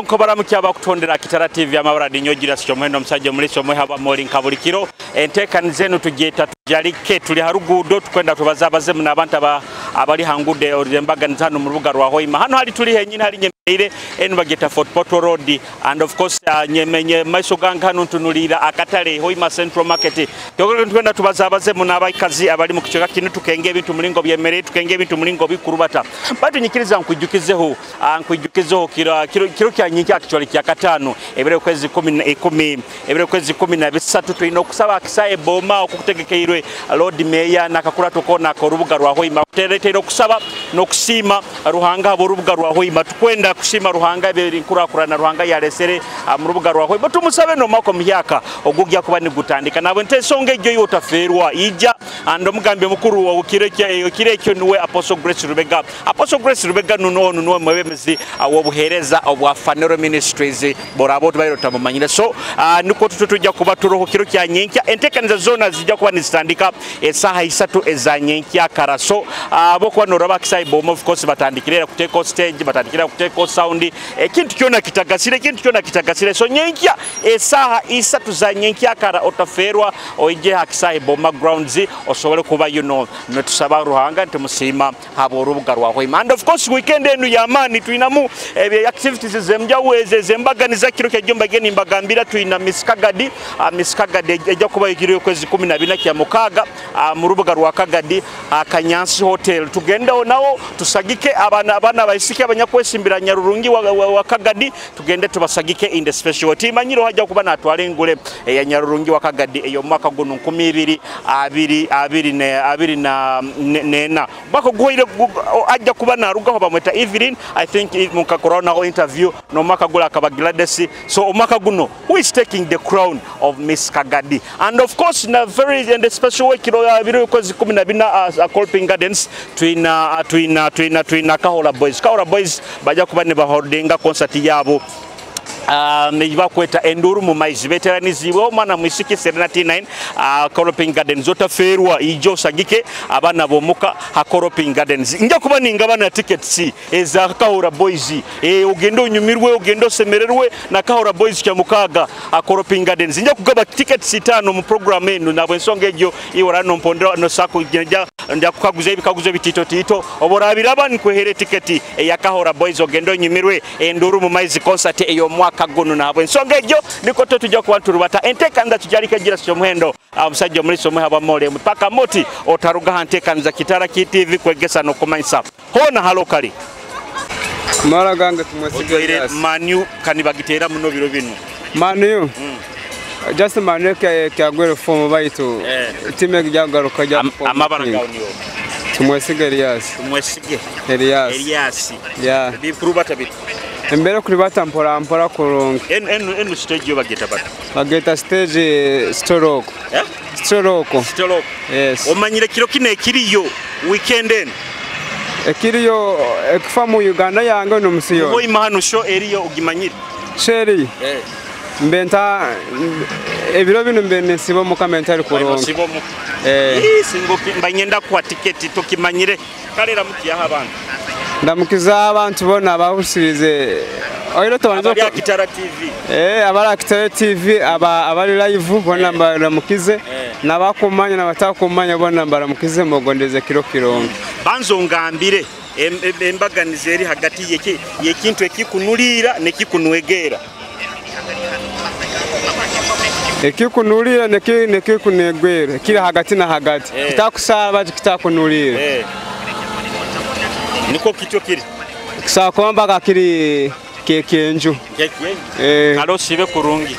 Nkobaramukia abakutondera Kitara TV amabara dinyogira sikyo omusajja omulisi omwehaba moli nka buli kiro enteekaniza enu tugyeta tujalike tuli haruguudo tukwenda tubaza abazemu n'abantu abali hangude embaganiza hano mu rubuga rwa Hoima. Hano hali tuli henyini hali nyemeire enu bagyeta Fort Portal Road and of course nyemenye maiso gange hano ntunulira akatale Hoima Central Market. Tukwenda tubaza abazemu n'abaikazi abali mu kichweka kinu tukenge ebintu mulingo byemere tukenge ebintu mulingo bikurubata. Batu nyikiriza nkujjukizeho kiro kya nyinki actually kya katano ebere kwezi 10 ebere kwezi 13 tulina okusaba akisaye boma okutegekeirwe Lord Mayor nakakurato kona korubuga rwa Hoima teretera okusaba n'okusiima Ruhanga aborubuga rwa Hoima. Tukwenda kusiima Ruhanga ebere nkurakurana Ruhanga yalesere mu rubuga rwa Hoima tumusabe no mako myaka ogugya kuba nigutandika nabwe ntesonga ejjo yotaferwa ija ando mugambe mukuru wa kirekyo niwe Apostle Grace Rubega. Apostle Grace Rubega nuno nuno mwebemezi obuhereza obwa Fanero Ministries borabo tubairo tamumanyire. So niko tutujja kuba turoho kiro kya nyenkya entekaniza zona zijja kuba nizitandika esaha 3 eza nyenkya karaso abokuba noraba kisai bomo of course batandikirera kuteko stage batandikira kuteko sound ekintu kyona kitagasire kintu kyona kitagasire. So nyenkya esaha 3 za nyenkya kara otaferwa oije hakisai boma grounds osobole kuba you know netusaba Ruhanga ntimusima habo orubuga rwa Hoima. And of course weekend enu ya amani tuinamu activities zemjaweze zembaganiza kiro kya jomba geni mbagambira tuina Miss Kagadi. Miss Kagadi ejja kuba ikiriyo kwezi 14 kya mukaga mu rubuga rwa Kagadi Kanyansi Hotel. Tugende nawo tusagike abana baisike abanyakwesimbira Nyarurungi wa Kagadi tugende tubasagike in the special team manyiro hajja kuba natwale ngule ya Nyarurungi wa Kagadi eyo mwaka guno 2024 bako guire ajja kuba narugaho bamweta Evelyn. I think mukakorona interview no mwaka gula akaba Gladys. So omwaka guno who is taking the crown of Miss Kagadi? And of course in a very and a special way kiro biro kwezi 14 Kolping Gardens tuina Kahora Boys. Kahora Boys baja kuba ne baholdinga concert yabo bakweta enduru mu maizi beteranizibwe omwana mwisiki Serena T9 Kolping Gardens otaferwa ijo sagike abana bomuka ha Kolping Gardens. Nja kuba ningabana tickets eza Kahora Boys ogende onyumirwe ogende osemererwe na Kahora Boys kya mukaga Kolping Gardens. Nja kugaba tickets 5 mu program enu nabwe ensonga ejo iwora no mpondera no sako nja kukaguza ebikaguzo bitito tito oborabiraba nkwehere ticket ya Kahora Boys ogende onyumirwe enduru mu maizi concert eyo mwaka guno nabwe ensonga ejo niko tujja kuba turubata enteekaniza tujalike gira kyomuhendo omusajja omulisi omwehaba mole mpaka moti otaruga nteekaniza Kitara TV kwegesa n'okumanyisa hona halokali mara gange tumwesige Manu kanibagitera muno biro bino Manu just Manu kyagwere form baitu time gyagaruka ja amabara gawo niyo tumwesige Elias tumwesige Elias yeah bikurubata bitu embere kulibata mpora mpora kurungi enu stage yo bageta bata bageta stage stroke stroke yes. Omanyire kiro kine ekiriyo weekend enu ekiriyo ekufa mu Uganda yange no musiyo Hoima hano show eriyo ogimanyire sheri mbenta ebiro bino mbe nsibo mu kamentari kurungi sibo mu singo mbanyenda kwa tiketi tokimanyire kalera mukiyaha abantu ndamukiza abantu bona abahusirize oiro tobanzo abali Kitara TV abali Kitara TV abali live bona mbaramukize nabakumanya nabatakumanya bona mbaramukize mugondeze kiro kirongo. Banzo ngambire embaganiza eri hagati yekintu ekikunulira nekikunwegera ekikunulira nekikunegwera kiri hagati na hagati kitakusaba kitakunulira niko kityo kiri kisaba kwamba kiri kekenju kalo sibe kurungi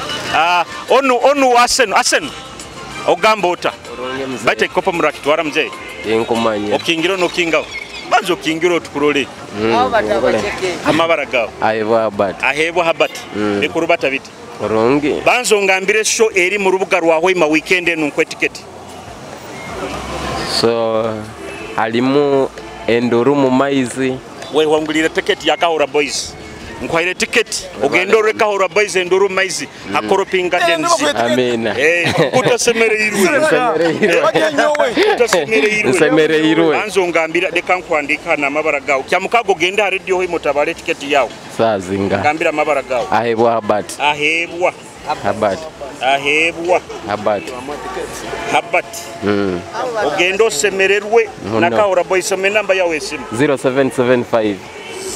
onu aseno ogamba ota baite kopo murakitwara mzee enkomanya okingira no kingaho banzo okingira otukurole amabara gawo ahebwa habat ekurubata biti kurungi. Banzo ngambire show eri mu rubuga rwa Hoima weekend enu nkwe ticket so alimu enduru mu maizi we wangulira ticket ya Kahora Boys Nkuhaire tiketi ogenda orekaho orwa boys enduru maizi hakoroping gardens. Amina. Utasemereirwe. Nsemereirwe. Anzo ngambira leka nkwandika na amabara gawe. Kya mukago genda radio ho mutabale tiketi yawe. Sazinga. Ngambira amabara gawe. Ahebwa Habat. Ahebwa. Habat. Ahebwa. Habat. Habat. Ogenda osemererwe nakahora boys some namba yawe esimu. 0775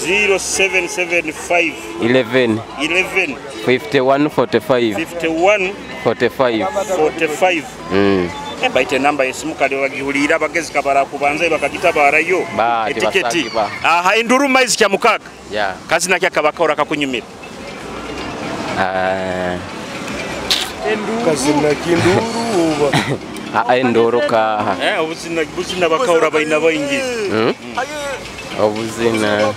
0775 11 11 51 45 51 45 45. Baite namba yesimu kale bagihulira abagezi kabara kubanza bakagitabarayo etiketi. Aha enduru maizi kya mukaga. Yeah. Kazi nakya kabakora kakunyumira. Kazina kinduru uba. Enduru ka. Obuzina buzina bakahora baina baingi. Obuzina.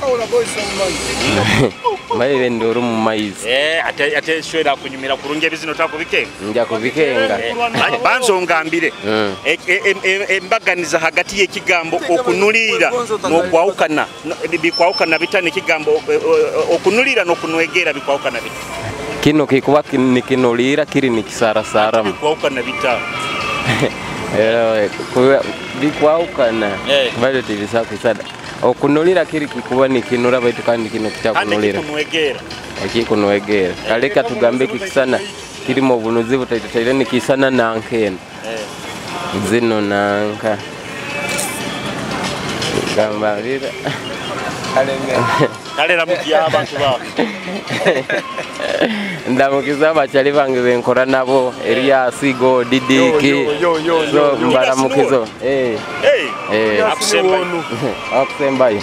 Maye enduru mu maizi. Ate shwera kunyumira kurungi ebizino takubike. Nja kubikenga. Banzo ngambire. Embaganiza hagati y'ekigambo okunulira n'okwawukana. Bikwawukana bitane ekigambo okunulira n'okunwegera bikwawukana bita. Kino kikuba nikinulira kiri nikisarasara. Bikwawukana bita. Bikwawukana. Bale tibisakwisada. Okunulira kiri kikuba nikinura baitu kandi kino kitakunulira. Kandi kikunwegera. Kaleka tugambe kikisana kirimo obunuzi butaitaire nikisana nankena. Zino nanka. Gambalira. Kalera mukiya abantu bawe. Ndamukiza abachali bange benkora nabo Elias Go Didiki. So mbaramukizo. Akusembayo.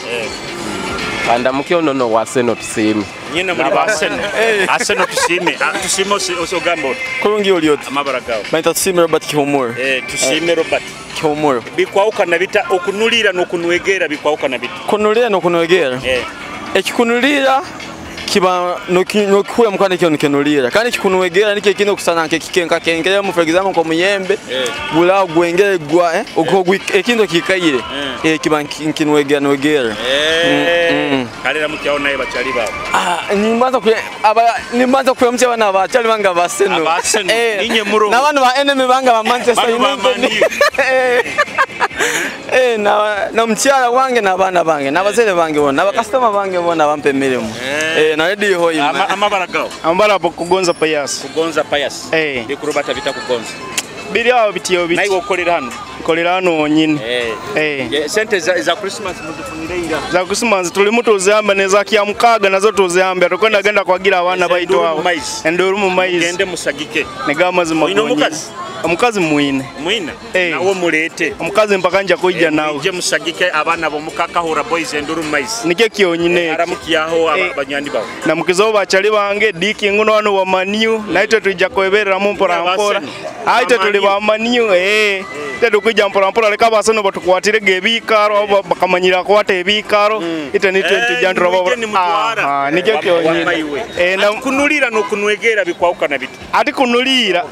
Andamukyo nono waseno tusime. Nyina muri baseno. Aseno tusime. Tusime osogambo. Kurungi oliot. Amabara gawe. Baita tusime Robert Kihumuro. Tusime Robert Kihumuro. Bikwawukana bita okunulira n'okunwegera bikwawukana bita. Kunulira n'okunwegera. Ekikunulira kiba nokikula mukandi kyo nikenulira kandi kikunwegera nikyo kino kusana nke kikenka mu for example ko muyembe bula gwengere gwa ekindo kikaire kiba nkinwegera nwegera. Kalera mukyawo naye bachali babo. Nimbanza kuramutya abana bachali banga baseno. Ninye muro. N'abantu ba enemy banga ba Manchester United. Na mtyala wange n'abaana bange n'abazere bange bona n'abakasitoma bange bona bampe emirimu. Na radio hoyi. Amabara gawo. Amabara kugonza payas. Kugonza payas. Bikurubata bita kugonza. Biri awo bitiyo biti. Naye okolera hano. Kolera hano wonyine. Sente za Christmas muzifunire inga. Za Christmas tulimu tuzihamba neza kya mukaga nazo tuzihamba tukwenda genda kwagira abana baitu awo. Enduru mu maizi. Mugende musagike. Negama zima. Omukazi. Omukazi mwine. Mwine. Nawo mulete. Omukazi mpaka nja kujja nawe. Muje musagike abana bo mukakahura boys enduru mu maizi. Nikyo kyonyine. Aramukiyaho abanyandi bawe. Namukizaho bachali bange Diki nguno wano wa Maniu naitwe tujja kweberera mpora mpora. Aite tuli ba Maniu Ite tukujja mpora mpora leka baseno batukwatire ebikaro bakamanyira kwata ebikaro ite nitwe tujja ndroba. Nikyo kyonyine. Na kunulira n'okunwegera bikwawukana bita. Ati kunulira.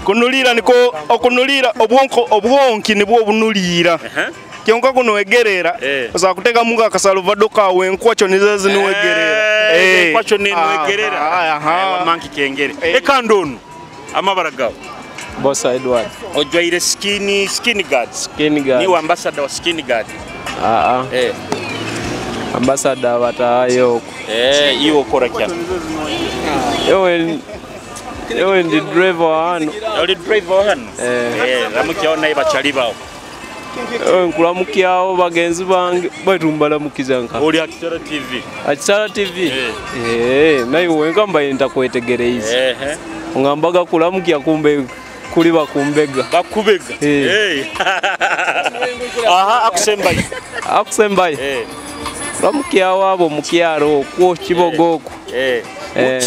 Kunulira niko okunulira obwonko obwonki nibwo obunulira. Kyonka kunwegerera oza kuteka munga akasalvado kawe enkwacho nizo zinuwegerera. Enkwacho ninwegerera. Wamanki kengere. Ekandono amabara gawe. Bosa Edward. Ojwaire skin guard. Skin guard. Ni ambassador wa skin guard. Ambassador batayo. Iwo okora kyana. Ewe ndi driver hano. Oli driver hano. Ramukyawo naye bachali bawo. Nkulamukyawo bagenzi bange baitu mbalamukiza nka. Oli Akisara TV. Akisara TV. Naye wenka mbaye ntakwetegereza. Ngambaga kulamukya kumbe kuli bakumbega. Bakubega. Aha akusembayo. Akusembayo. Ramukyawo abo mukyaro okwo kibogo okwo.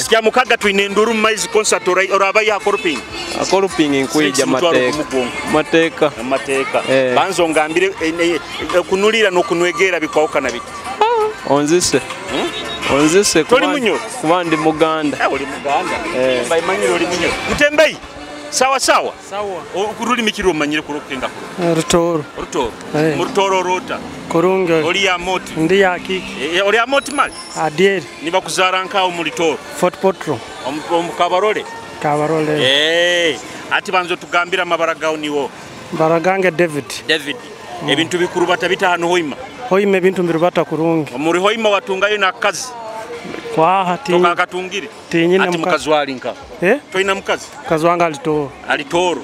Kya mukaga twine enduru maizi concert oraba ya koruping. Akoruping nkuija mateka. Mateka. Mateka. Banzo ngambire kunulira n'okunwegera bikwawukana bita. Onzise. Onzise kuba munyo. Kuba ndi Muganda. Oli Muganda. Mbaimanyire oli munyo. Mutembei. Sawa sawa. Sawa. Okurulimi kiri omanyire kurukenga kuru. Rutoro. Rutoro. Mu rutoro rota. Kurungi. Oli ya moti. Ndi ya kiki. Oli ya moti mali? Adieri. Nibakuzara nkaho muri Toro. Fort Potro. Kabarole. Kabarole. Ati banzo tugambira amabara gawo niwo. Baragange David. David. Ebintu bikurubata bita hano hoima. Hoima ebintu mbirubata kurungi. Muri hoima watungayo nakazi. Kwaha ti. Tokakatungire. Tinyine ati mukazi wali nka. Toina mukazi? Mukazi wange alitoro. Alitoro.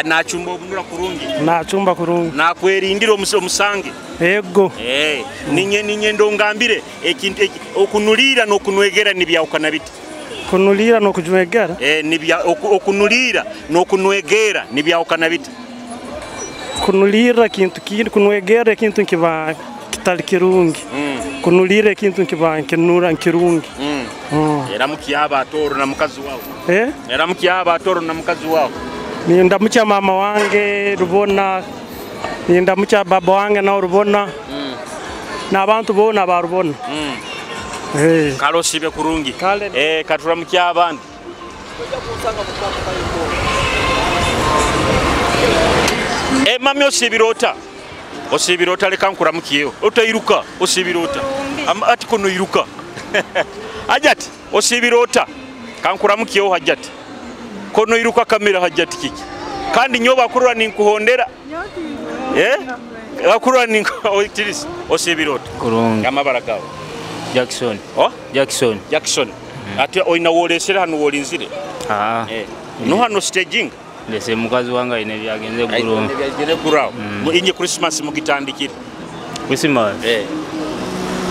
Nachumba obunura kurungi. Nachumba kurungi. Nakwerindira omusange. Ego. Ninye ndongambire ekintu okunulira n'okunwegera nibyawukana biti. Kunulira n'okujwegera? Nibya okunulira n'okunwegera nibyawukana biti. Kunulira kintu kindi, kunwegera kintu kiba kitali kirungi. Kunulira kintu kiba kinura kirungi. Era mukyaba atoro na mukazi wawe. Era mukyaba atoro na mukazi wawe. Ninda mama wange rubona, ninda baba wange na rubona. N'abantu bona barubona. Kalo sibe kurungi. Katura mukyabandi. Mami osibirota. Osibirota leka nkuramukiyeyo. Otairuka osibirota. Ati kono iruka. Hajati osibirota. Kankuramukiyeyo hajati. Kono iruka kamera hajati kiki. Kandi nyoba kurura ninkuhondera. Bakurura ninkuhondera. Osibirota. Kurungi. Amabara gawe. Jackson. Oh? Jackson. Jackson. Ati oina wolesera hano wolinzire. No hano staging. Ndese mukazi wange ine byagenze gurungi. Byagenze gurawo. Inye Christmas mugitandikira. Christmas.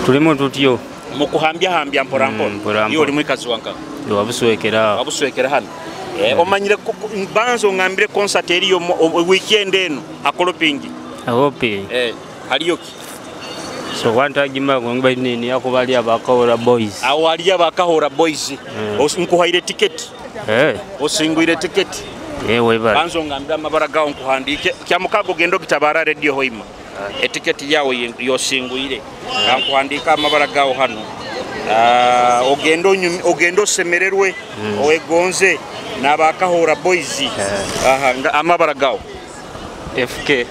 Tulimo tutyo. Mukuhambya hambya mpora mpora. Iyo oli mwikazi wanka. Yo wabuswekera. Wabuswekera hano. Omanyire banzo ngambire concert eriyo weekend eno akolopingi. Akopi. Haliyo ki? So wanta gima ngomba nini yakubali abakahora boys. Awali abakahora boys. Nkuhaire ticket. Osingwire ticket. Weba. Banzo ngambira amabara gawo nkuhandike. Kya mukago gendo kitabara radio hoima. Etiketi yawe yosingwire. Nkuhandika amabara gawo hano. Ogendo ogendo semererwe owegonze nabakahora boys. Aha amabara gawo. FK.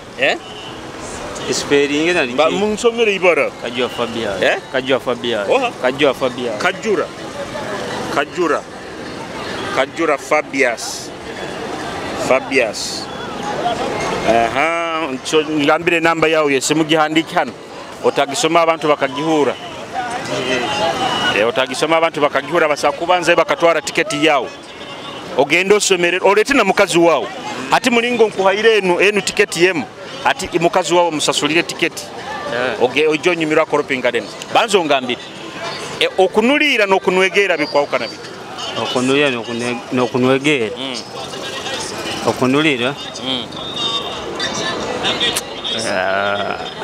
Spelling na niki. Munsomere ibara. Kajua Fabian. Kajua Fabian. Kajua Fabian. Kajura. Kajura. Kajura Fabias. Fabias. Ngambire namba yawe yesimu gihandike hano. Otagisoma abantu bakagihura. Otagisoma abantu bakagihura basakubanza bakatwara tiketi yawe. Ogendo osomere olete na mukazi wawe. Ati mulingo nkuhaire enu tiketi yemu. Ati mukazi wawe musasulire tiketi. Ojo nyumirwa Koroping Gardens. Banzo ngambire. Okunulira n'okunwegera bikwawukana biti. Okunulira n'okunwegera. Okunulira.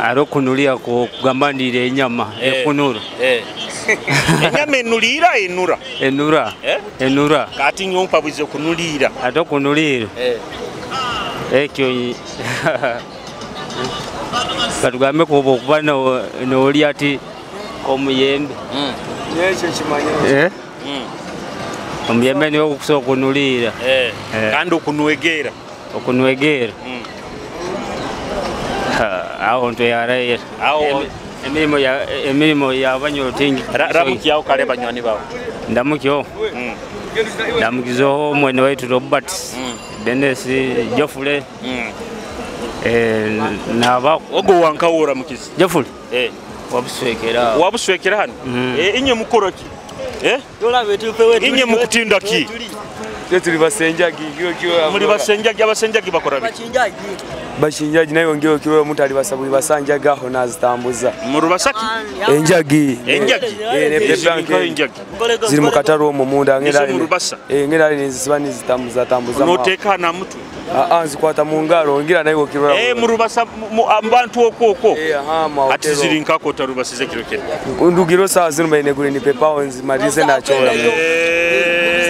Aro kunulia kugambandira enyama ekunura. Enyama enulira enura. Enura. Enura. Kati nyompa bwize kunulira. Ato kunulira. Ekyo katugambe kuba okuba n'oli ati omuyembe. Ekyo kimanye. Omuyembe niwo okusobola okunulira. Kandi okunwegera. Okunwegera. Aho ntwe aho emirimu ya banyotingi. Ramukyaho kale banywani bawe. Ndamukyo. Ndamukizo mwene wetu Robert. Dennis Joffrey. Naba ogo wankawura mukizi. Joffrey. Wabuswekera. Wabuswekera hano. Inye mukoro ki? Inye mukutinda ki? Tuli basenjagi kiyo muri basenjagi abasenjagi bakora biki? Bashinjaji nayo ngeo kiyo omuntu ali basabuli basanjaga aho nazitambuza. Mu rubasaki? Enjagi. Enjagi. Ne ziri mu kataro omwo munda ngera mu rubasa. Ngera nizisiba nizitambuza tambuza. Noteka na mutwe. Nzikwata mu ngaro ngira nayo kirora. Mu rubasa abantu okwo. Ati ziri nkako tarubasize kiro kero. Ndugiro saa zino baine guri ni pepa nzimalize nachora.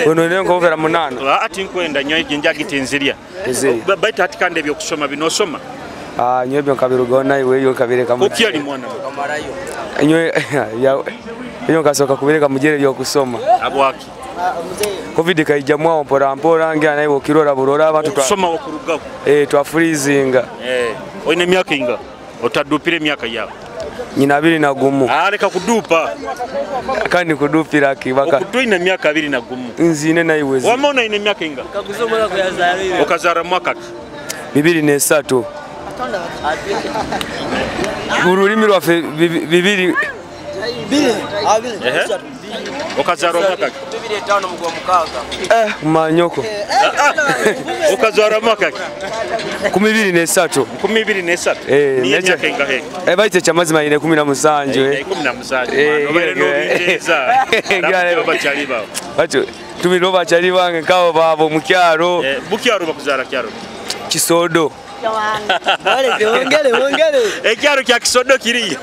Ono nengo overa munana. Ati nkwenda nyo njagi tinziria. Baita ati kande byo kusoma binosoma. Nyo byo nkabirugaho nawe yo nkabireka mu. Kuki ali mwana? Nyo ya iyo nkasoka kubireka mugere byo kusoma. Abwaki. Covid kaija mwawo mpora mpora ngira nawe okirora burora abantu kusoma okurugaho. Twa freezinga. Oine myaka inga? Otadupira emyaka yawe. Nyina 21. Aleka kudupa. Kandi kudupira kibaka. Okutuina emyaka 21. Nzine naiwezi. Wamona ine emyaka inga? Okazara mwaka ki? 2003. Urulimi rwaffe bibiri. Okazara mwaka ki? 2005 manyoko. Okazara mwaka ki? 2003. 2003. Ni emyaka ingahe? Baite chamazima ine 17. 17. Obere no binjeza. Bachali bawo. Bacho tumiro bachali bange kawo babo mukyaro. Mukyaro bakuzara kyaro. Kisodo. Wongere wongere. Ekyaro kya Kisodo kiriyo.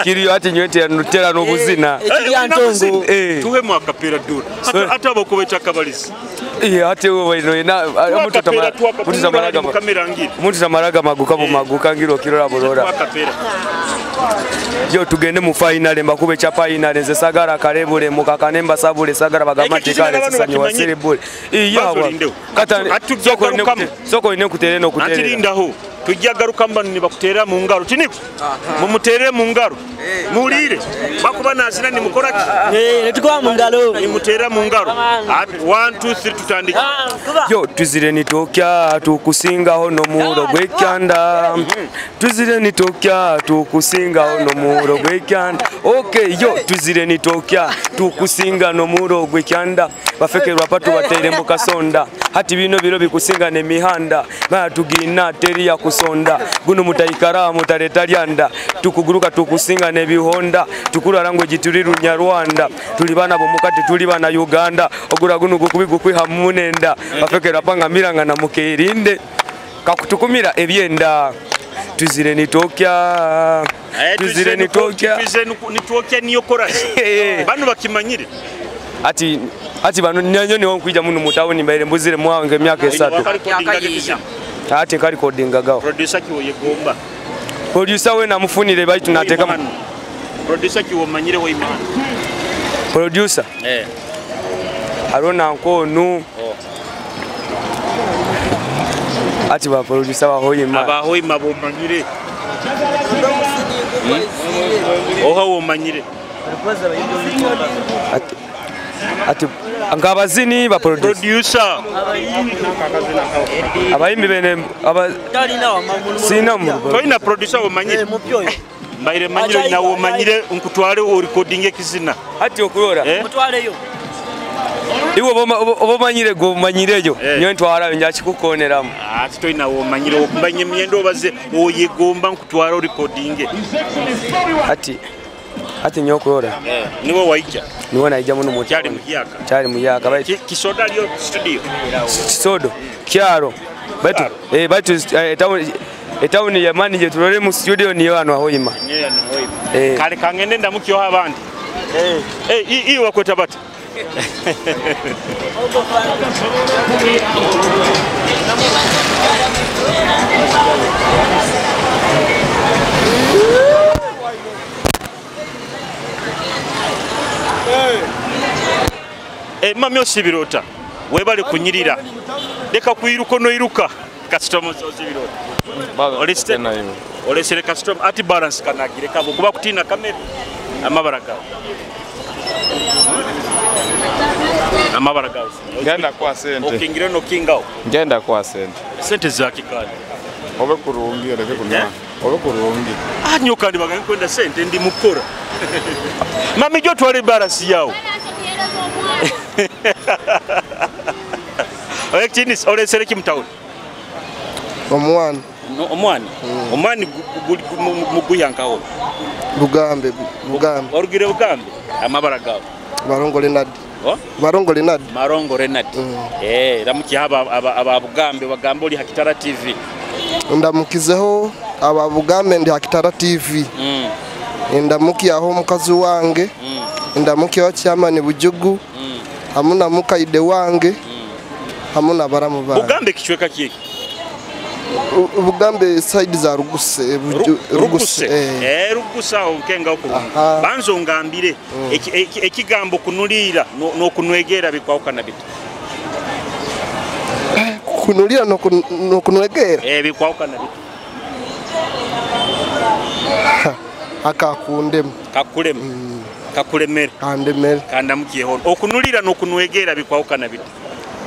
Kiriyo ati nywete nutera n'obuzina. Ekiriya ntongo. Tuwe mwakapera dura. Hata abokubeta kabalisi. Ate wewe na omuntu tamaraga maguka bumaguka ngiro kirora burora. Yo tugende mu final mbakube cha final nze sagara karebule mukakane mbasabule sagara bagamati kale sisanyo wasiribule. Iya kata soko ine kutere no kutere. Antirindaho tujja garuka mbanu nibakutera mu ngaro tiniko. Mumutere mu ngaro. Mulire bakuba nazina ni mukora ki? Netukwa mu ngaro. Nimutera mu ngaro. 1 2 3 tutandike. Yo tuzire nitokya tukusingaho no muro gwekyanda. Tuzire nitokya tukusingaho no muro gwekyanda. Okay yo tuzire nitokya tukusinga no muro gwekyanda. Bafekerwa patu batere mu kasonda. Hati bino biro bikusinga ne mihanda. Mara tugina teri ya kusonda. Guno mutaikara mutareta lyanda. Tukuguruka tukusinga ne bihonda. Tukura language tuli Runyarwanda. Tuli bana bomukati tuli bana Uganda. Ogura guno gukubi kwiha munenda. Bafekerwa panga miranga na mukerinde. Kakutukumira ebyenda. Tuzire nitokya. Tuzire nitokya. Tuzire nitokya niyo chorus. Bano bakimanyire. Ati bano nyanyo ni nkwija muno mutawuni mbaire mbuzire mwange emyaka 3. Ati kali recordinga gao. Producer ki oyegomba. Producer we namufunire baitu nateka. Producer ki womanyire we imana. Producer. Arona nkonu. Ati ba producer ba hoyima. Aba hoyima bomanyire. Oha womanyire. Ati ngabazini ba producer. Abayimbi bene aba sina mu. Toyina producer womanyire. Mbaire manyire na womanyire nkutwale o recording ekizina. Ati okurora. Mutwaleyo. Iwo obomanyire go manyireyo. Nyo ntwara nja kikukoneramu. Ati toyina womanyire okumbanye myendo obaze oyegomba nkutwale o recording. Ati nyokurora. Niwe waija. Niwe naija muno mu cyari muyaka. Cyari muyaka baitu Kisodo aliyo studio. Kisodo kyaro. Baitu baitu town ya manager turore mu studio niyo hano ahoyima. Niyo hano ahoyima. Kale kangende ndamukyo abandi. Iyo wakweta bata. Mami osibirota webale kunyirira leka kuiruko no iruka customer osibirota oleste olesere customer ati balance kanagire kabo kuba kutina kamera amabara gawo amabara gawo ngenda kwa sente okingire no kingao ngenda kwa sente sente za kikali obe kurungi leke kunwa obe kurungi anyoka ndi bagankwenda kwenda sente ndi mukora mami jo twale balance yao. Oyektini olesere kimtauni. Omwani. No, omwani. Omwani muguyankaho. Bugambe, Bugambe. Orugire Bugambe. Amabara gawo. Barongo Renard. Oh? Barongo Renard. Marongo Renard. Ramuki haba aba Bugambe bagambo oli Hakitara TV. Ndamukizeho aba Bugambe ndi Hakitara TV. Ndamuki aho mukazi wange. Ndamuki wa chairman Bujugu. Hamuna mukaide wange. Hamuna baramu bange. Bugambe kichweka kiki? Bugambe side za Ruguse. Ruguse. Ruguse aho nkenga uko. Banzo ngambire ekigambo kunulira no kunwegera bikwawukana bita. Kunulira no kunwegera? Bikwawukana bita. Akakundemu. Kakulemu. Kakulemere. Kandemere. Kandamukiyeho. Okunulira n'okunwegera bikwawukana bita?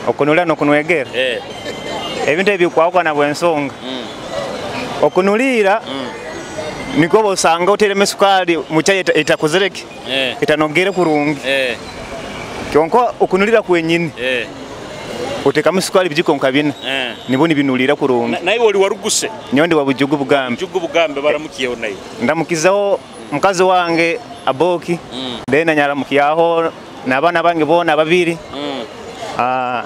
Okunulira n'okunwegera? Ebintu ebyo bikwawukana bw'ensonga. Okunulira niko bosanga otereme sukali mu chai etakozereke. Etanogere kurungi. Kyonka okunulira kwenyini. Otekamu sukali bijiko nka bina. Nibo nibinulira kurungi. Naye oli waruguse? Nyowe ndi wa Bujugu Bugambe. Bujugu Bugambe baramukiyeho naye. Ndamukizaho mukazi wange Aboki. Then nyaramukiyaho n'abaana bange bona babiri.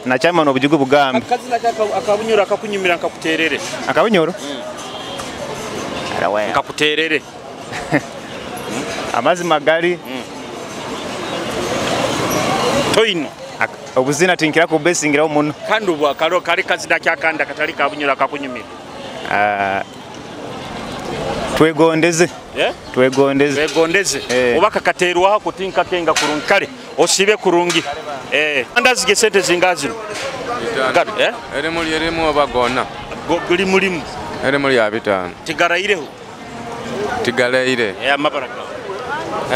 Na chama no Bujugu Bugambe. Akazi akabunyura akakunyumira nkakuterere. Akabunyoro? Nkakuterere. Amazima gali. Toino. Obuzina tinkira kubesingiraho muno. Kandi ubu akaro kari kazina kyakanda katali kabunyura akakunyumira. Twegondeze. Twegondeze. Twegondeze. Oba kakaterwaho kutinka kenga kurungi kale osibe kurungi. Andazi gesente zingazino. Erimu erimu obagona. Guli mulimu. Erimu lya bitano. Tigaraireho. Tigaraire. Amabaraka.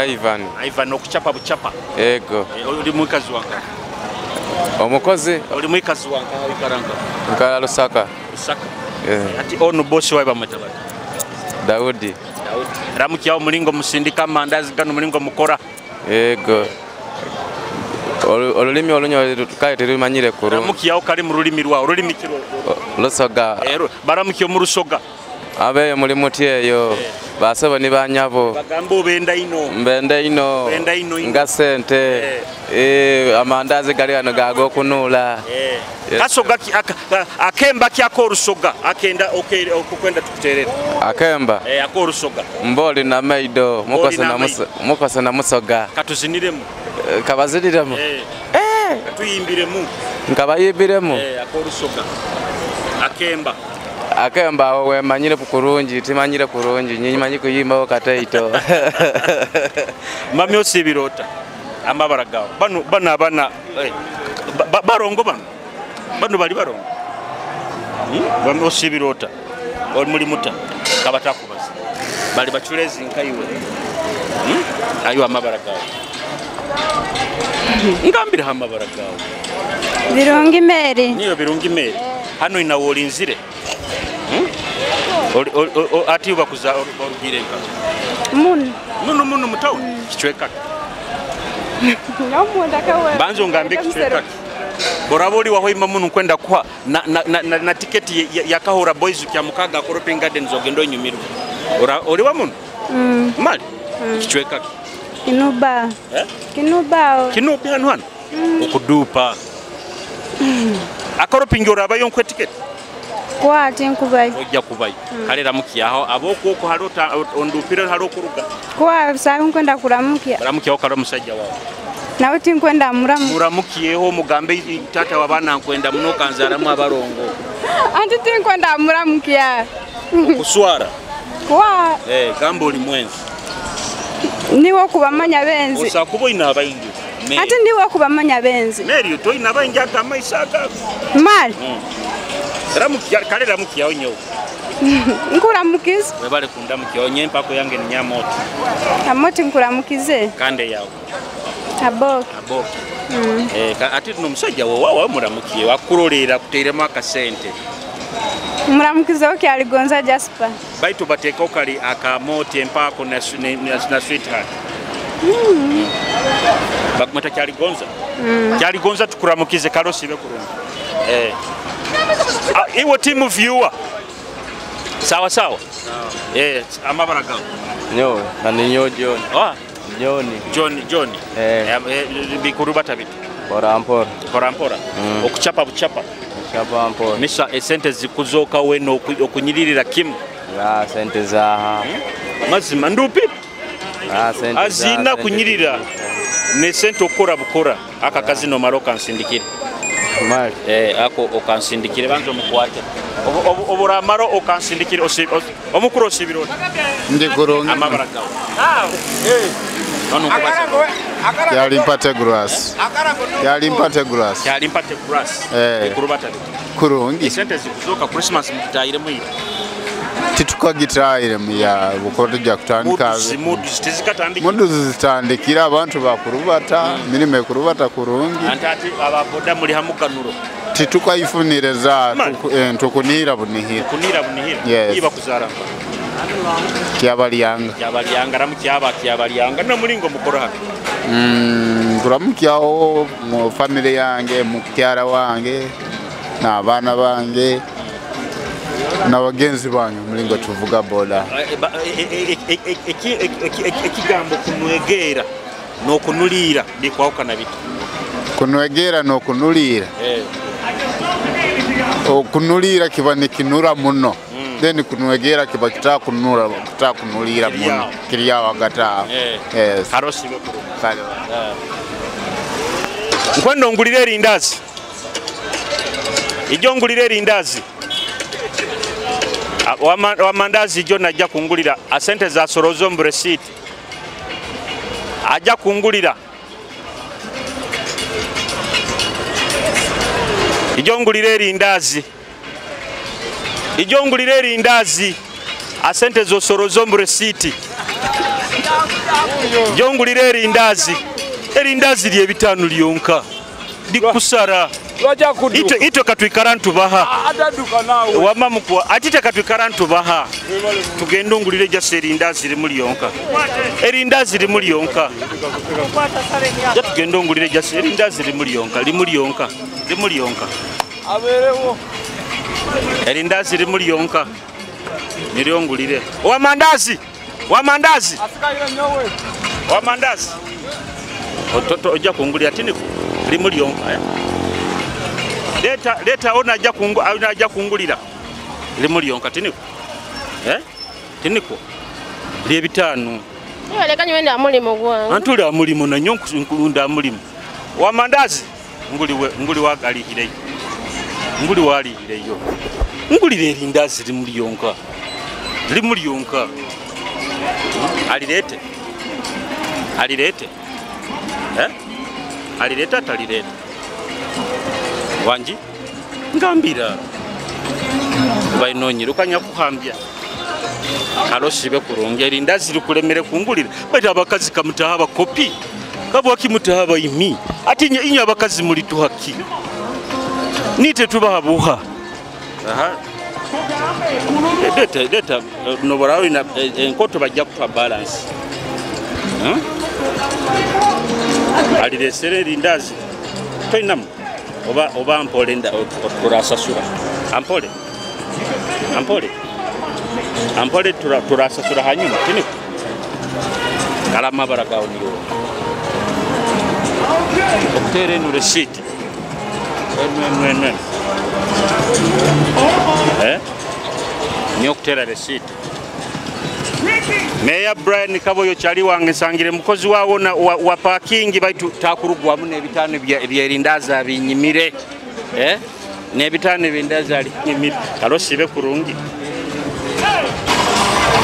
Ivan. Ivan okuchapa buchapa. Ego. Oli mukazi wange. Omukozi oli mukazi wange ikaranga. Nkala Lusaka. Lusaka. Ati ono boss wae bamweta bati. Daudi. Daudi. Ramukiyaho mulingo musindika mandazi gano mulingo mukora. Ego. Olulimi olunyo kale terumanyire kurungi. Ramukiyaho kali mu rulimi rwawe, olulimi kiro. Lusoga. Baramukiyo mu Lusoga. Abeyo muri muti eyo. Basebo ni banyabo. Bagamba obenda ino. Mbenda ino. Mbenda ino. Nga sente. Amandazi gali ano gago kunula. Kasoga akemba kyako orusoga akenda okukwenda tukuterera. Akemba. Ako orusoga. Mboli na maido mukosa na musoga. Katuziniremu. Kabaziniremu. Tuyimbiremu. Nkabayimbiremu. Ako orusoga. Akemba. Akemba awo wemanyire kurungi timanyire kurungi nyimanyi kuyimbawo kataito. Mami osibirota amabara gawo bano bano abana barongo bano bano bali barongo. Bami osibirota oli muli muta kabatakubaza bali bachulezi nkaiwe. Ayo amabara gawo ngambira amabara gawo birungi mere niyo birungi mere hano inawolinzire. Ati ubakuza orugire nka muno muno muno mutawu kichweka no munda kawe banzo ngambe kichweka boraboli wahoima muno kwenda kwa na tiketi ya Kahura Boys kya mukaga Koroping Gardens ogendo nyumirwa oli wa muno mali kichweka kinuba kinuba kinuba hano hano okudupa Akoroping orabayo nkwe tiketi Kwati nkubayi. Ojja kubayi. Kale ramukiyaho aboko halota ondupira halo kuruga. Kwa sababu nkwenda kuramukia. Ramukiyaho kala musajja wawe. Nawe tinkwenda muramu. Muramukiyeho mugambe tata wabana nkwenda muno kanzaramu abarongo. Anti tinkwenda muramukia. Kuswara. Kwa. Gambo oli mwenzi. Niwo kubamanya benzi. Osakubo ina abayingi. Ati ndiwo kubamanya benzi. Mary toyina abayingi agamaisaka. Mali. Ramukiya kale ramukiyaho nyo. Nkuramukize. Webale kundamukiyaho nyempako yange ni nyamoti. Amoti nkuramukize. Kande yawo. Aboki. Aboki. Ati no musajja wo wawa muramukiye wakurolera kuteeremu akasente. Muramukize oki aligonza Jasper. Baitu bateka okali akamoti empako na sweetheart. Bakumata kyaligonza. Kyaligonza tukuramukize kalosi be kurungi. Iwo team viewer. Sawa sawa. Amabara gawo. Nyo, na nyo John. John. John. Bikuru batabitu. Mpora mpora. Mpora mpora. Okuchapa buchapa. Kuchapa mpora. Misa esente zikuzoka weno okunyiririra kimu. Ya sente za. Mazima ndupi. Sente azina kunyirira. Ne sente okora bukora aka kazino maroka nsindikire. Mali. Ako okansindikire banzo mukwate. Oburamaro okansindikire omukuru osibiro. Ndi kurungi. Amabara gawo. Yalimpate grass. Yalimpate grass. Yalimpate grass. Kurubata. Kurungi. Sente zikuzoka Christmas mutayire muyi. Titukagitahire muya buko tujja kutandika. Muduzi tizikatandikira. Muduzi zitandikira abantu bakurubata, mirimo ekurubata kurungi. Anti ati ababoda muri hamuganuro. Titukayifuniriza tukunira bunihira. Kunira bunihira. Yes. Iba kuzara. Kyabalyanga. Kyabalyanga ramu kyaba kyabalyanga no mulingo mukora hano. Kuramukyaho mu family yange, mukyara wange n'abaana bange n'abagenzi bange mulingo tuvuga boda. Ekigambo kunwegera n'okunuliira bikwawukana bita? Kunwegera n'okunuliira. Okunuliira kiba nikinura muno. Then kunwegera kiba kitakunura kitakunuliira muno. Kiri awo hagati awo. Yes. Harosi bekuru. Nkwendo ngulire erindazi. Ijo ngulire erindazi. Wamandazi ijo najja kungulira asente za sorozo mu receipt. Ajja kungulira. Ijo ngulire erindazi. Ijo ngulire erindazi. Asente zo sorozo mu receipt. Ijo ngulire erindazi. Erindazi lye bitano lyonka. Dikusara. Ito katwikara ntubaha. Wama mukwa atite katwikara ntubaha. Tugende ngulire just erindazi limu lyonka. Erindazi limu lyonka. Ja tugende ngulire just erindazi limu lyonka, limu lyonka, limu lyonka. Aberewo. Erindazi limu lyonka. Nilyo ngulire. Wamandazi. Wamandazi. Wamandazi. Ototo ojja kungulira tini limu lyonka. Leta leta ona ajja kungu ona ajja kungulira. Limu lyonka tiniko. Tiniko. Lye bitano. Yo leka nywenda mulimo gwange. Antuli amulimo na nyonku nkunda amulimo. Wamandazi nguli we nguli wagalihireyo. Nguli walihireyo. Ngulire erindazi limu lyonka. Limu lyonka. Alilete. Alilete. Alileta atalileta. Wanji ngambira bainonyira ukanya kuhambya karosibe kurungi erindazi likulemere kungulira bati abakazi kamutaha bakopi kabwa kimutaha bayimi ati inyo abakazi muri tuhaki nite tubaha buha. Aha deta deta nobora ina enkoto bajja kupa balance. Alilesere erindazi toinamu oba oba mpole nda turasasura ampole ampole ampole turasasura hanyuma tiniko kalama baragawo niyo okutere no receipt enu niyo okutera receipt. Meya Brian Kaboyo chali wange sangire mukozi wawo na wa parking baitu takurugwamu n'ebitano byerindaza binyimire n'ebitano bindaza linyimire kalosibe kurungi.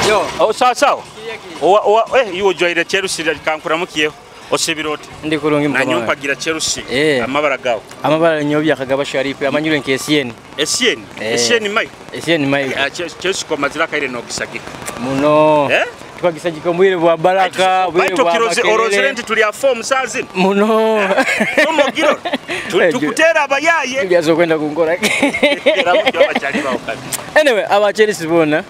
Yo oh sawa sawa owa iwo joire Chelsea kankuramukiyeho osibiroti ndi kurungi mukama nanyumpa gira Chelsea amabara gawo amabara nyobya Kagaba Sharifu amanyure nke Essien Essien Essien mai Essien mai Chelsea ko mazira kaire no kisagika muno twagisagika mbwire bwa baraka bwire bwa makerere orozerenti tuli a form sazi muno omogiro tukutera abayaye byazo kwenda kungora anyway aba Chelsea bona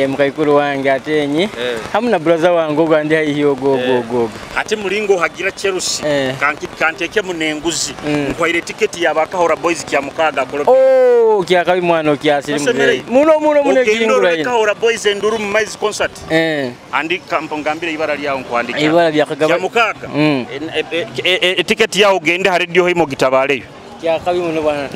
mukaikuru wange atenyi hamuna brother wange ogandi haiyo go go go ate mulingo hagira Chelsea kanteke munenguzi nkwaire ticket yabakahora boys kya mukaga kolo oh kya kabi mwana kya sirimu muno muno muno kingura ino Kahora boys enduru mu maize concert andi kampongambire ibara lyawo nkwandika ibara bya Kagaba kya mukaga ticket yawo gende ha radio himo gitabaleyo kya kabi muno bwana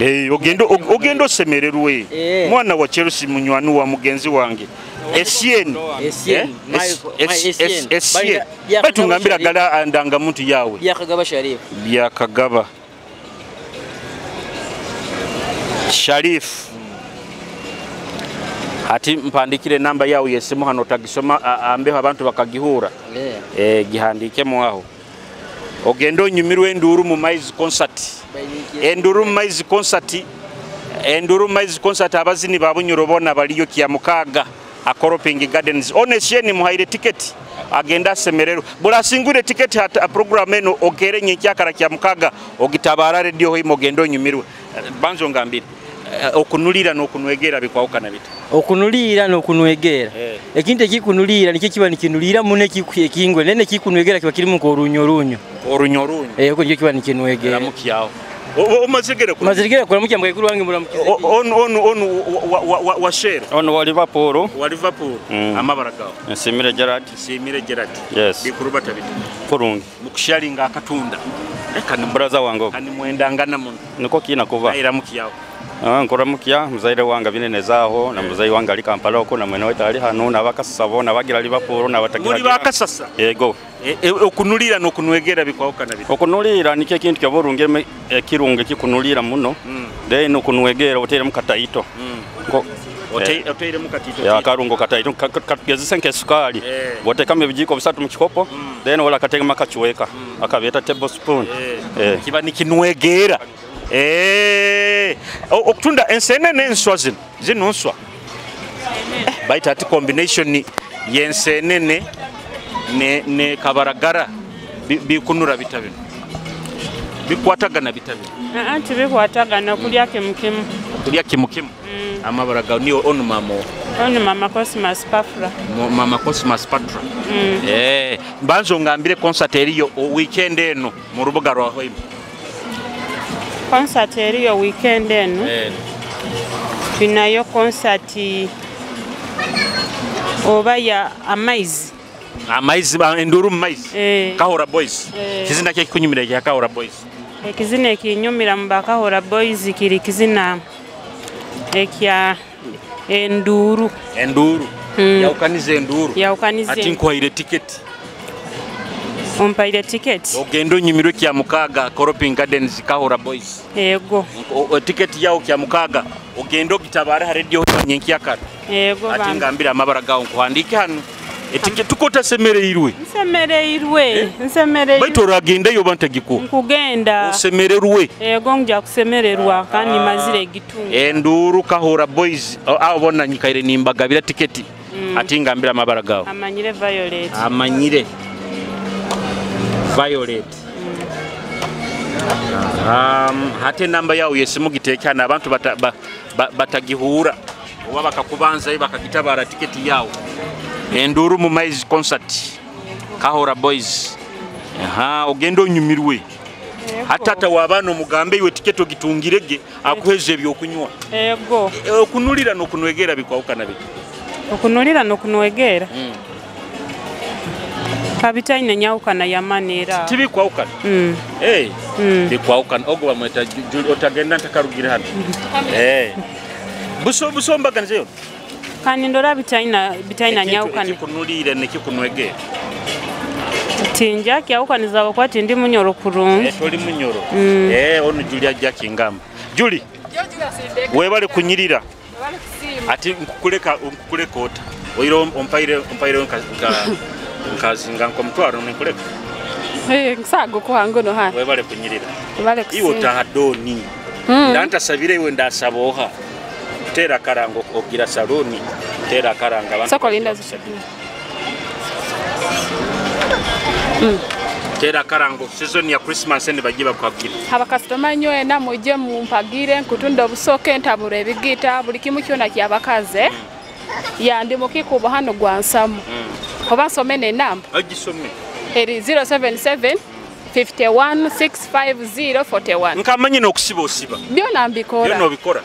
ogendo semererwe mwana wa Chelsea munywani wa mugenzi wange Essien Essien Essien baitu ngambira gala ndanga muntu yawe ya Kagaba Sharif ya Kagaba Sharif ati mpandikire namba yawe yesimu hano tagisoma ambeho abantu bakagihura gihandikemo aho ogendo nyumirwe enduru mu maize concert enduru mu maize concert Enduru Maizi concert abazini ba Bunyoro bona baliyo kya mukaga Akoroping Gardens. Onesieni muhaire ticket agenda asemerero. Burasingure ticket hata program eno okere nyenkyakara kya mukaga ogitabara radio hoimo gendo nyumirwe. Banzo ngambire okunulira n'okunwegera bikwawukana bita. Okunulira n'okunwegera. Ekintu ekikunulira nikyo kiba nikinulira muno ekingwe nene kikunwegera kiba kirimu nko orunyo. Orunyo. Oko nikyo kiba nikinwegera. Ramukyaho. Omazigere ku. Mazigere kuramukya mugekuru wange muramukize. On wa share. On wa Liverpool. Wa Liverpool. Amabara gawo. Nsimire Gerard. Nsimire Gerard. Yes. Bikuru batabita. Kurungi. Mukusharinga akatunda. Kani brother wange. Kani mwendangana muno. Niko kina kuva. Iramukiyaho. Nkoramukia muzaire wange binenezaho na muzaire wange ali Kampala oko na mwene wetu ali hano na bakasasa bona bagira Liverpool na batagira. Muri bakasasa. Yego. Okunulira n'okunwegera bikwawukana bita. Okunulira nikyo ekintu kyaborunge ekirunge kikunulira muno. Then okunwegera oteremu kataito. Oteremu kataito. Ya karungo kataito katugezese nk'esukali. Botekamo ebijiko bisatu mu kikopo then wala kategema kachuweka akabeta tablespoon. Kiba nikinwegera. Okutunda ensenene enswa zino zino nswa baita ati combination yensenene ne kabaragara bikunura bita bino bikwatagana bita bino anti bikwatagana kulya kimukimu kulya kimukimu. Amabaraga niyo onu mama Cosmas Pafra. Mama Cosmas Patra. Mbanzo ngambire concert eriyo weekend eno mu rubuga rwa Hoima. Concert eriyo weekend eno. Tunayo concert oba ya amaizi. Amaizi enduru maizi. Kahora Boys. Kizina kye kikunyumira kya Kahora Boys. Ekizina ekinyumira mu Kahora Boys kiri kizina ekya enduru. Enduru. Yaukanize enduru. Yaukanize. Ati nkwaire ticket. Umpaire ticket. Ogendo nyimirwe kya mukaga Koroping Gardens Kahora Boys. Yego. Ticket yao kya mukaga ogendo gitabara radio nyenkyakara. Yego. Ati ngambira amabara gawo nkuhandike hano. Eticket tukota semereirwe. Nsemereirwe. Nsemereirwe. Baitu oragenda yo bantagiku. Nkugenda. Osemererwe. Yego nja kusemererwa kandi mazire gitunga. Enduru Kahora Boys abo bona nyikaire nimbagabira ticket. Ati ngambira amabara gawo. Amanyire Violet. Amanyire Violet. Hate namba yao yesimu gitekana abantu batagihura oba bakakubanza bakagitabara tiketi yao. Enduru mu Maizi concert Kahora Boys. Ogendo nyumirwe. Hatata wabano mugambe iwe tiketi ogitungirege akuheze ebyokunywa. Yego. Okunulira n'okunwegera bikwawukana biki? Okunulira n'okunwegera. Kabitaine nyaukana ya manera. Tibikwawukana. Bikwawukana ogo bamweta otagenda ntakarugira hano. Buso mbaganize yo. Kandi ndora bitaina nyaukana. Ekikunulira nekikunwegera. Tinja kyawukaniza kwati ndi munyoro kurungi. Toli munyoro. Onu Julia Jackie ngamba. Julie. Webale kunyirira. Ati nkukuleka ota. Oiro ompaire nkazinga nko mutwaro nkuleka. Nsago kuhango no hano. Webale kunyirira. Webale kusimba. Iwo tahadoni. Ndantasabire iwe ndasaboha. Tera karango ogira saloni. Tera karanga abantu. Soko linda. Tera karango season ya Christmas ende bagiye bakwagira. Haba customer nyowe na muje mumpagire nkutunda obusoke ntabura ebigita buli kimu kyona kyabakaze. Ya ndi mukikubo hano gwa nsamu. Oba nsome n'enamba. Agisome. Eri 077 51 650 41. Nkamanyi n'okusiba osiba. Byona mbikora. Byona obikora.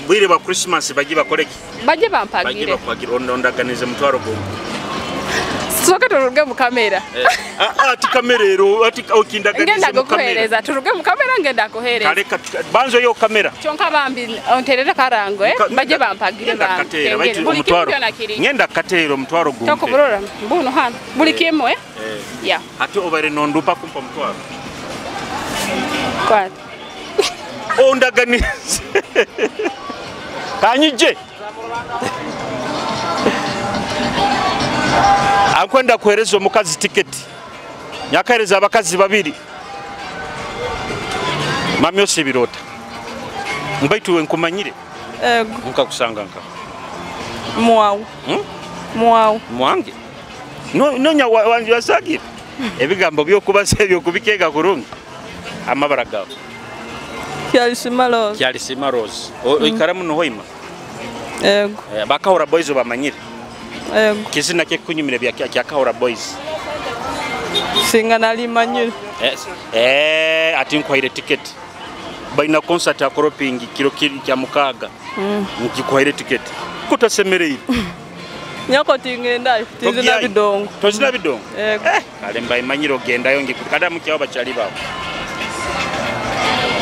Bwire ba Christmas bagiye bakoleki. Bagiye bampagire. Bagiye bakwagira ondaganize mutwaro gwo. Soka turuge mu kamera. Ati kamera ero ati okindaganize ngenda mu kamera. Kuhereza turuge mu kamera ngenda kuhereza. Kareka banzo yo kamera. Kyonka bambi onterere karango baje bampagire bambi. Buli kimwe ngenda katero mutwaro gwo. Tokuburora mbuno hano buli kimwe. Ya. Ati obare nondupa kumpa mutwaro. Kwa. Ondaganize. Kanyije. Akwenda kuhereza omukazi tiketi. Nyakahereza abakazi babiri. Mami osibirota. Mbaitu nkumanyire. Ego. Nkakusanga nka. Mwawu. Mwawu. Mwange. No nonya wasagira. Ebigambo byokubaza ebyo kubikega kurungi. Amabara gawe. Kyalisima Rose. Kyalisima Rose. Oikaramu no hoima. Ego. Bakahora Boys obamanyire. Ego. Kizina kye kunyumira bya kya Kahora Boys. Singa nalimanyire. Yes. Ati nkwaire ticket. Baina concert ya Koropingi kiro kya mukaga. Nkikwaire ticket. Kutasemereire. Nyako tingendayo tizina bidongo. Tozina bidongo. Ego. Kale mbaimanyire ogendayo ngikukada mukyawo bachali bawo.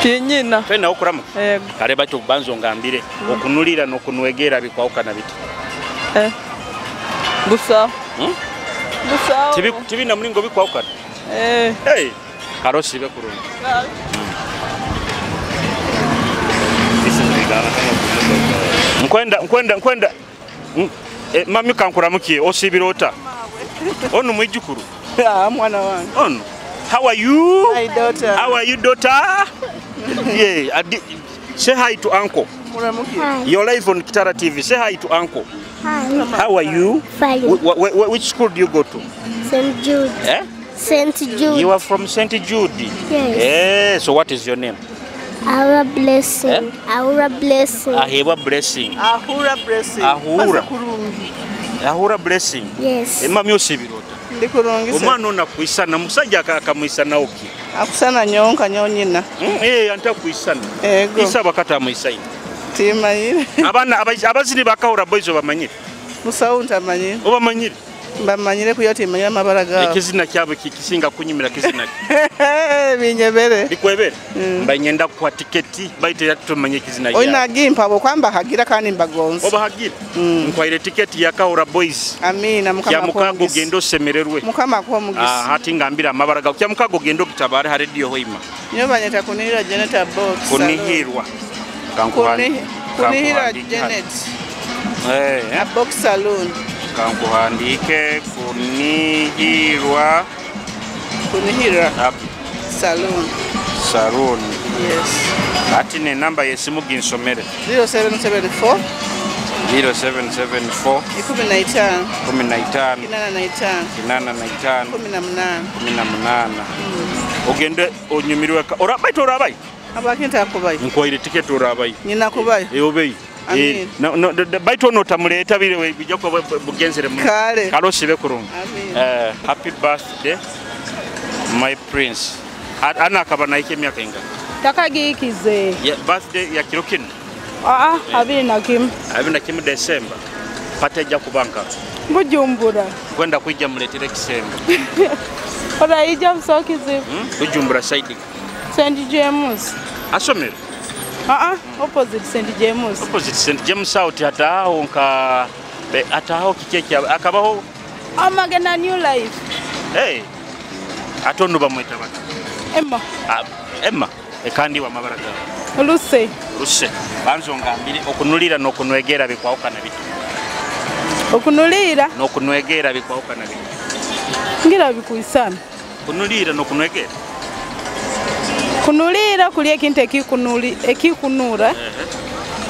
Tinyina. Twena okuramu. Ego. Kale bacho banzo ngambire okunulira nokunwegera bikwauka biti. Busa. Busa. Tibi na mulingo bikwauka. Hey. Karosi bekurungi. Nkwenda. Mami kankuramukiye osibirota. Onu mwijukuru. Ah, mwana wange. Onu. How are you? My daughter. How are you, daughter? Yeah, say hi to uncle. Hi. You're live on Kitara TV. Say hi to uncle. Hi. How are you? Fine. Which school do you go to? St. Jude. Eh? St. Jude. You are from St. Jude. Yes. Eh, so what is your name? Aura Blessing. Eh? Aura Blessing. Ahura Blessing. Ahura Blessing. Ahura. Ahura Blessing. Yes. Mami osibirota. Ndi kurungi. Omwana ona kuisana musajja akamuisana oki. Akusana nyonka nyonyina. Anta kuisana. Ego. Isa bakata amuisaina. Timanyire. Abana abazini bakahora Boys obamanyire. Musawu ntamanyire. Obamanyire. Mbamanyire kuyo timanyire amabara gaabo. Ekizina kyabwe kisinga kunyumira kizina. Binyebere. Bikwebere. Mbanyenda kwa tiketi baite yatumanye kizina ya. Oyina gimpa bo kwamba hagira kandi mbagonza. Oba hagira. Nkwaire tiketi ya Kahora Boys. Amina mukama. Kya mukago gendo semererwe. Mukama kwa mugisa. Hati ngambira amabara gaabo. Kya mukago gendo kitabare ha radio hoima. Nyobanyeta kunihira Janet Box. Kunihirwa. Kunihira Janet. A box saloon. Kankuhandike kunihirwa. Kunihira. Saloon. Saloon. Yes. Ati ne namba yesimu ginsomere. 0774 0774 15 15 85 85 18 18. Ogende onyumirwe orabai torabai. Abakinta kubai. Nkwaire ticket orabai. Nyina kubai. Obei. No no baito no tamuleta bire bijja ko bugenzere mu. Kale. Karosi bekurungi. Amen. Happy birthday my prince. Ana akaba naike emyaka inga. Takagikize. Yeah, birthday ya kiro kino. 21. 21 December. Pateja kubanka. Bujumbura. Kwenda kwijja muletere kisembo. Oraija msokize. Bujumbura side. St James. Asomero. Opposite St James. Opposite St James out hataho nka hataho kikeke akabaho amagena new life. Hey. Atondo bamweta bata. Emma. Emma ekandi wa mabara gawe. Luse. Luse. Banzo ngambire okunulira nokunwegera bikwauka na bitu. Okunulira nokunwegera bikwauka na bitu. Ngira bikuisana. Kunulira nokunwegera. Kunulira kuli ekintu ekikunura.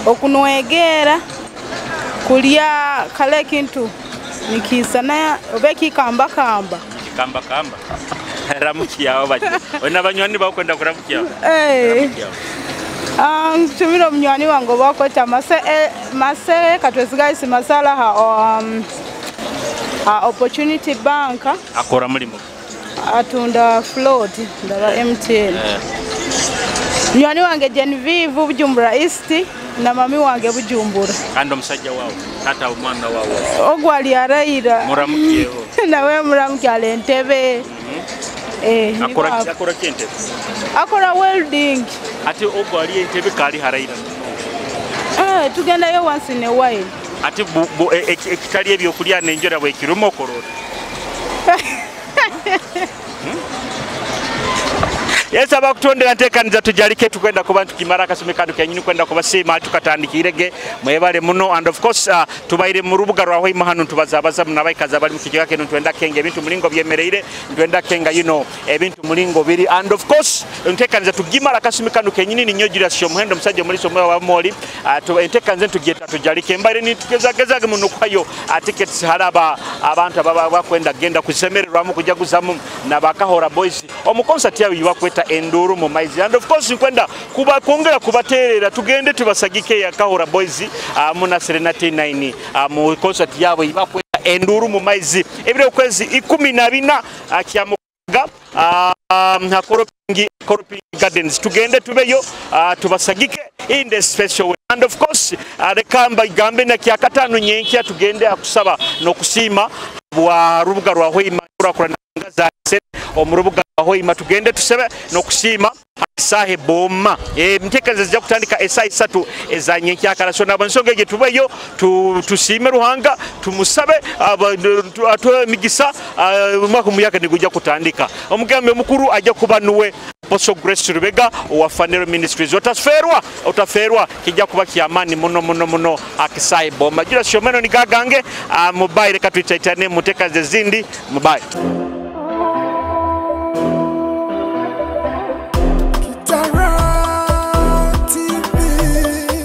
Okunwegera kulya kale ekintu nikisana obe kikamba kamba. Kikamba kamba. Ramukiyawo baje. Ona banywani bakwenda kuramukiyawo. Ntumira omunywani wange bakweta mase katwesigaisi masala ha Opportunity Bank. Akora mulimo. Atunda float ndaba MTN. Munywani wange Genevieve Bujumbura East na mami wange Bujumbura. Kandi omusajja wawe, tata omwana wawe. Ogwo ali araira. Muramukiyeho. Nawe muramukyala entebe. Akora ki entebe? Akora welding. Ate ogwo ali entebe kali haraira. Tugendayo once in a while. Ate ekitali ebyokulya n'enjora bwekiruma okorora. Yesu abakutondera ntekaniza tujalike tukwenda kuba tukimara akasumi kanu kenyini kwenda kubasiima tukatandikirege mwebale muno. And of course tubaire mu rubuga rwa Hoima hano tubazabaza munabaikaza bali mu kikiga kino twenda kenga ebintu mulingo byemereire twenda kenga you ebintu mulingo biri. And of course ntekaniza tugimara akasumi kanu kenyini ninyo Julius Omuhendo musajja muri somo wa moli entekaniza tugiyeta tujalike mbaire nitugezagezaga muno kwayo tickets haraba abantu ababa bakwenda genda kusemererwamu kujaguzamu nabakahora boys omu concert yawe yibakweta enduru mu maizi. And of course nkwenda kuba kongera kubaterera tugende tubasagike ya Kahora Boys muna Serenity 9 mu concert yawe yibakweta enduru mu maizi ebire kwezi 14 kyamuga Koropingi Gardens tugende tubeyo tubasagike in the special way. And of course rekamba igambe na kyakatano nyenkya tugende akusaba nokusima bwa rubuga rwa Hoima urakurangaza omurubuga rwa Hoima tugende tusebe nokusima sahe boma mtekeza zijja kutandika esayi 3 ezanyenkya kala. So nabo nsonga ege tubeyo tusime Ruhanga tumusabe atuwe migisa mwaka muyaka nigujja kutandika. Omugambe omukuru ajja kuba nuwe Apostle Grace Rubega wa Fanero Ministries. Otaferwa kijja kuba kyamani muno muno muno akisayi boma. Jula shomeno nigagange mubaire katwitaitane mutekaze zindi mubaye.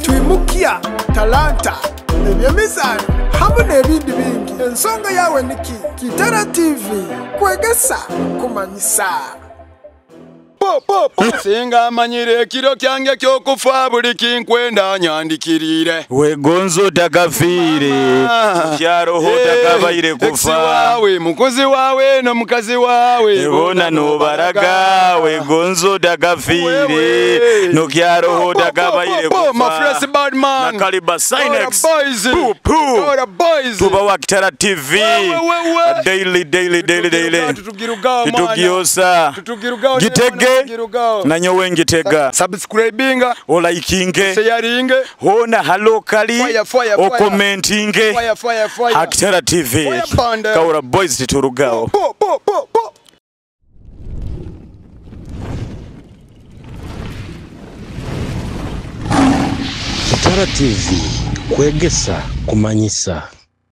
Twimukia talanta ebyemizano hamwe n'ebindi bingi. Ensonga yawe niki Kitara TV kwegesa kumanyisa. Singa amanyire ekiro kyange kyokufa buli kinkwenda nyandikirire wegonzo takafiire kyaroho takabaire kufa wawe mukozi wawe n'omukazi wawe bona nobaraga wegonzo takafiire nokyaroho takabaire kufa Nakaliba Sinex tubawa Kitara TV daily daily daily daily tutugiosa gitege nanyowe ngitega subscribinga olikinge sharinge hona halokali okomentinge Kitara TV Kaura Boys titurugao. Kitara TV kwegesa kumanyisa.